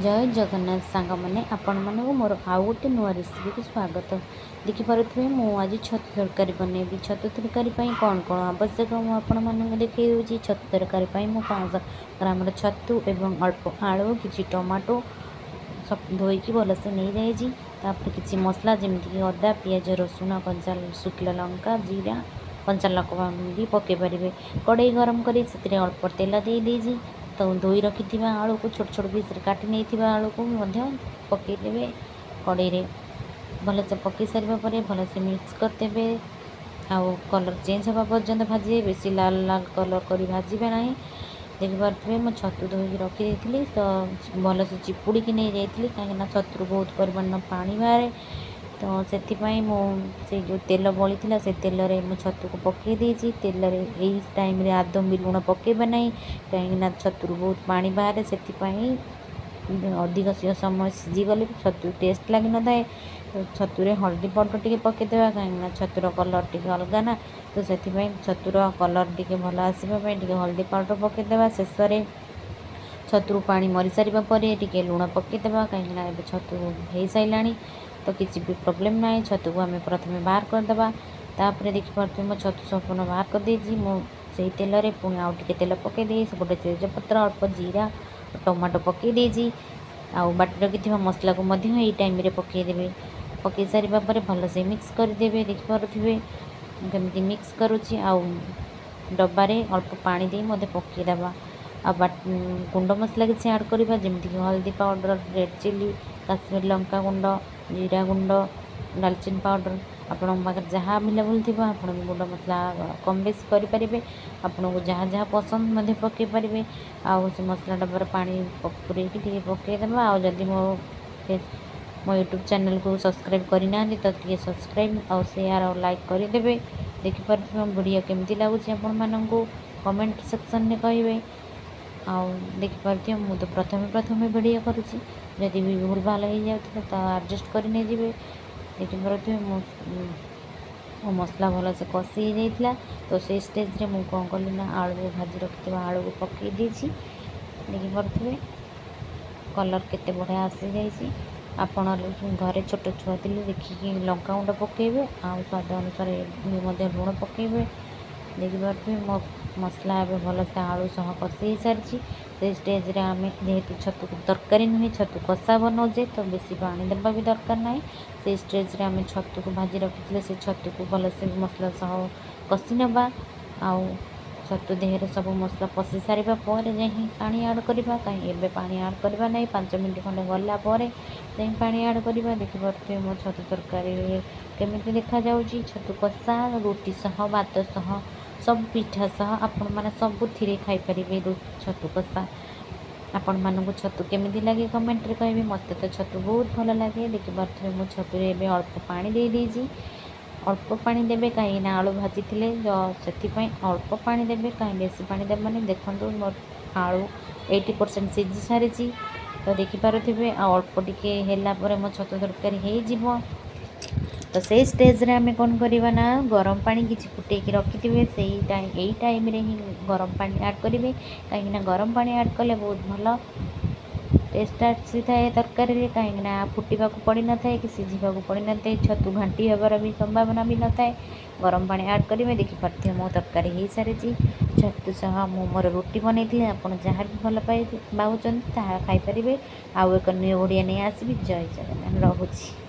ଜୟ ଜଗନ୍ନାଥ ସାଙ୍ଗମାନେ, ଆପଣମାନଙ୍କୁ ମୋର ଆଉ ଗୋଟେ ନୂଆ ରେସିପିକୁ ସ୍ୱାଗତ। ଦେଖିପାରୁଥିବେ, ମୁଁ ଆଜି ଛତୁ ତରକାରୀ ବନେଇବି। ଛତୁ ତରକାରୀ ପାଇଁ କ'ଣ କ'ଣ ଆବଶ୍ୟକ, ମୁଁ ଆପଣମାନଙ୍କୁ ଦେଖାଇ ଦେଉଛି। ଛତୁ ତରକାରୀ ପାଇଁ ମୁଁ 500 ଗ୍ରାମର ଛତୁ ଏବଂ ଅଳ୍ପ ଆଳୁ, କିଛି ଟମାଟୋ ଧୋଇକି ଭଲସେ ନେଇଯାଇଛି। ତାପରେ କିଛି ମସଲା, ଯେମିତିକି ଅଦା, ପିଆଜ, ରସୁଣ, କଞ୍ଚା ଶୁଖିଲା ଲଙ୍କା, ଜିରା, କଞ୍ଚା ଲଙ୍କା ବି ପକାଇ ପାରିବେ। କଡ଼େଇ ଗରମ କରି ସେଥିରେ ଅଳ୍ପ ତେଲ ଦେଇଦେଇଛି। ତ ଧୋଇ ରଖିଥିବା ଆଳୁକୁ, ଛୋଟ ଛୋଟ ପିସ୍ରେ କାଟି ନେଇଥିବା ଆଳୁକୁ ମଧ୍ୟ ପକାଇଦେବେ କଡ଼େଇରେ। ଭଲସେ ପକାଇ ସାରିବା ପରେ ଭଲସେ ମିକ୍ସ କରିଦେବେ ଆଉ କଲର୍ ଚେଞ୍ଜ ହେବା ପର୍ଯ୍ୟନ୍ତ ଭାଜିବେ। ବେଶୀ ଲାଲ ଲାଲ କଲର୍ କରି ଭାଜିବେ ନାହିଁ। ଦେଖିପାରୁଥିବେ, ମୁଁ ଛତୁ ଧୋଇକି ରଖିଦେଇଥିଲି, ତ ଭଲସେ ଚିପୁଡ଼ିକି ନେଇଯାଇଥିଲି, କାହିଁକିନା ଛତୁରୁ ବହୁତ ପରିମାଣର ପାଣି ବାହାରେ। ତ ସେଥିପାଇଁ ମୁଁ ସେଇ ଯେଉଁ ତେଲ ବଳିଥିଲା, ସେ ତେଲରେ ମୁଁ ଛତୁକୁ ପକାଇ ଦେଇଛି। ତେଲରେ ଏଇ ଟାଇମ୍ରେ ଆଦୌ ବି ଲୁଣ ପକାଇବେ ନାହିଁ, କାହିଁକିନା ଛତୁରୁ ବହୁତ ପାଣି ବାହାରେ। ସେଥିପାଇଁ ଅଧିକ ସମୟ ସିଝିଗଲେ ବି ଛତୁ ଟେଷ୍ଟ ଲାଗିନଥାଏ। ଛତୁରେ ହଳଦୀ ପାଉଡ଼ର ଟିକେ ପକାଇଦେବା, କାହିଁକିନା ଛତୁର କଲର୍ ଟିକେ ଅଲଗା ନା, ତ ସେଥିପାଇଁ ଛତୁର କଲର୍ ଟିକେ ଭଲ ଆସିବା ପାଇଁ ଟିକେ ହଳଦୀ ପାଉଡ଼ର ପକାଇଦେବା। ଶେଷରେ ଛତୁରୁ ପାଣି ମରିସାରିବା ପରେ ଟିକେ ଲୁଣ ପକାଇଦେବା, କାହିଁକିନା ଏବେ ଛତୁ ହେଇସାରିଲାଣି, ତ କିଛି ବି ପ୍ରୋବ୍ଲେମ୍ ନାହିଁ। ଛତୁକୁ ଆମେ ପ୍ରଥମେ ବାହାର କରିଦେବା। ତାପରେ ଦେଖିପାରୁଥିବେ, ମୋ ଛତୁ ସମ୍ପୂର୍ଣ୍ଣ ବାହାର କରିଦେଇଛି। ମୁଁ ସେଇ ତେଲରେ ପୁଣି ଆଉ ଟିକେ ତେଲ ପକାଇ ଦେଇ ଗୋଟେ ତେଜପତ୍ର, ଅଳ୍ପ ଜିରା, ଟମାଟୋ ପକାଇ ଦେଇଛି। ଆଉ ବାଟି ରଖିଥିବା ମସଲାକୁ ମଧ୍ୟ ଏଇ ଟାଇମ୍ରେ ପକାଇଦେବେ। ପକାଇ ସାରିବା ପରେ ଭଲସେ ମିକ୍ସ କରିଦେବେ। ଦେଖିପାରୁଥିବେ, ମୁଁ କେମିତି ମିକ୍ସ କରୁଛି। ଆଉ ଡବାରେ ଅଳ୍ପ ପାଣି ଦେଇ ମଧ୍ୟ ପକାଇଦେବା। ଆଉ ଗୁଣ୍ଡ ମସଲା କିଛି ଆଡ଼୍ କରିବା, ଯେମିତିକି ହଳଦୀ ପାଉଡ଼ର, ରେଡ଼୍ ଚିଲି, କାଶ୍ମୀର ଲଙ୍କା ଗୁଣ୍ଡ, ଜିରା ଗୁଣ୍ଡ, ଡାଲଚିନି ପାଉଡ଼ର। ଆପଣଙ୍କ ପାଖରେ ଯାହା ଆଭେଲେବୁଲ୍ ଥିବ, ଆପଣ ବି ଗୁଣ୍ଡ ମସଲା କମ୍ ବେଶୀ କରିପାରିବେ। ଆପଣଙ୍କୁ ଯାହା ଯାହା ପସନ୍ଦ ମଧ୍ୟ ପକାଇ ପାରିବେ। ଆଉ ସେ ମସଲା ଡବାରେ ପାଣି ପୂରେଇକି ଟିକେ ପକାଇଦେବା। ଆଉ ଯଦି ମୋ ୟୁଟ୍ୟୁବ୍ ଚ୍ୟାନେଲ୍କୁ ସବସ୍କ୍ରାଇବ୍ କରିନାହାନ୍ତି, ତ ଟିକେ ସବସ୍କ୍ରାଇବ୍ ଆଉ ସେୟାର୍ ଆଉ ଲାଇକ୍ କରିଦେବେ। ଦେଖିପାରୁଥିବେ, ଭିଡ଼ିଓ କେମିତି ଲାଗୁଛି ଆପଣମାନଙ୍କୁ କମେଣ୍ଟ ସେକ୍ସନ୍ରେ କହିବେ। ଆଉ ଦେଖିପାରୁଥିବେ, ମୁଁ ତ ପ୍ରଥମେ ପ୍ରଥମେ ଭିଡ଼ିଓ କରୁଛି, ଯଦି ବି ଭୁଲ ଭାଲ ହେଇଯାଉଥିବ ତ ଆଡ଼ଜଷ୍ଟ କରି ନେଇଯିବେ। ଦେଖିପାରୁଥିବେ, ମୁଁ ମୋ ମସଲା ଭଲସେ କଷି ହେଇଯାଇଥିଲା। ତ ସେଇ ଷ୍ଟେଜ୍ରେ ମୁଁ କ'ଣ କଲି ନା, ଆଳୁକୁ ଭାଜି ରଖିଥିବା ଆଳୁକୁ ପକାଇ ଦେଇଛି। ଦେଖିପାରୁଥିବେ, କଲର୍ କେତେ ବଢ଼ିଆ ଆସିଯାଇଛି। ଆପଣ ଘରେ ଛୋଟ ଛୁଆ ଥିଲେ ଦେଖିକି ଲଙ୍କାଗୁଣ୍ଡ ପକାଇବେ ଆଉ ସ୍ୱାଦ ଅନୁସାରେ ବି ମଧ୍ୟ ଲୁଣ ପକାଇବେ। ଦେଖିପାରୁଥିବେ, ମୋ ମସଲା ଏବେ ଭଲସେ ଆଳୁ ସହ କଷି ହେଇସାରିଛି। ସେଇ ଷ୍ଟେଜ୍ରେ ଆମେ ଯେହେତୁ ଛତୁକୁ ତରକାରୀ ନୁହେଁ, ଛତୁ କଷା ବନାଉଛେ, ତ ବେଶୀ ପାଣି ଦେବା ବି ଦରକାର ନାହିଁ। ସେଇ ଷ୍ଟେଜ୍ରେ ଆମେ ଛତୁକୁ ଭାଜି ରଖିଥିଲେ, ସେ ଛତୁକୁ ଭଲସେ ମସଲା ସହ କଷି ନେବା। ଆଉ ଛତୁ ଦେହରେ ସବୁ ମସଲା ପଶି ସାରିବା ପରେ ଯାଇ ପାଣି ଆଡ଼୍ କରିବା। କାହିଁ ଏବେ ପାଣି ଆଡ଼୍ କରିବା ନାହିଁ, 5 ମିନିଟ୍ ଖଣ୍ଡେ ଗଲା ପରେ ଯାଇ ପାଣି ଆଡ଼୍ କରିବା। ଦେଖିପାରୁଥିବେ, ମୋ ଛତୁ ତରକାରୀ କେମିତି ଦେଖାଯାଉଛି। ଛତୁ କଷା ରୁଟି ସହ, ଭାତ ସହ, ସବୁ ପିଠା ସହ ଆପଣମାନେ ସବୁଥିରେ ଖାଇପାରିବେ ଛତୁ କଷା। ଆପଣମାନଙ୍କୁ ଛତୁ କେମିତି ଲାଗେ କମେଣ୍ଟରେ କହିବେ। ମୋତେ ତ ଛତୁ ବହୁତ ଭଲ ଲାଗେ। ଦେଖିପାରୁଥିବେ, ମୁଁ ଛତୁରେ ଏବେ ଅଳ୍ପ ପାଣି ଦେଇଦେଇଛି। ଅଳ୍ପ ପାଣି ଦେବେ, କାହିଁକିନା ଆଳୁ ଭାଜିଥିଲେ, ସେଥିପାଇଁ ଅଳ୍ପ ପାଣି ଦେବେ, କାହିଁ ବେଶୀ ପାଣି ଦେବେନି। ଦେଖନ୍ତୁ, ମୋର ଆଳୁ 80% ସିଝି ସାରିଛି, ତ ଦେଖିପାରୁଥିବେ। ଆଉ ଅଳ୍ପ ଟିକେ ହେଲା ପରେ ମୋ ଛତୁ ତରକାରୀ ହେଇଯିବ। ତ ସେଇ ଷ୍ଟେଜ୍ରେ ଆମେ କ'ଣ କରିବା ନା, ଗରମ ପାଣି କିଛି ଫୁଟେଇକି ରଖିଥିବେ, ସେଇ ଟାଇମ୍ ଏଇ ଟାଇମ୍ରେ ହିଁ ଗରମ ପାଣି ଆଡ଼୍ କରିବେ, କାହିଁକିନା ଗରମ ପାଣି ଆଡ଼୍ କଲେ ବହୁତ ଭଲ ଟେଷ୍ଟ ଆସିଥାଏ ତରକାରୀରେ, କାହିଁକିନା ଫୁଟିବାକୁ ପଡ଼ିନଥାଏ କି ସିଝିବାକୁ ପଡ଼ିନଥାଏ, ଛତୁ ଘାଣ୍ଟି ହେବାର ବି ସମ୍ଭାବନା ବି ନଥାଏ। ଗରମ ପାଣି ଆଡ଼୍ କରିବେ। ଦେଖିପାରୁଥିବେ, ମୋ ତରକାରୀ ହେଇସାରିଛି। ଛତୁ ସହ ମୁଁ ମୋର ରୁଟି ବନେଇଥିଲି। ଆପଣ ଯାହା ବି ଭଲ ପାଇ ପାଉଛନ୍ତି, ତାହା ଖାଇପାରିବେ। ଆଉ ଏକ ନ୍ୟୁ ଓଡ଼ିଆ ନେଇ ଆସିବି। ଜୟ ଜଗନ୍ନାଥ, ରହୁଛି।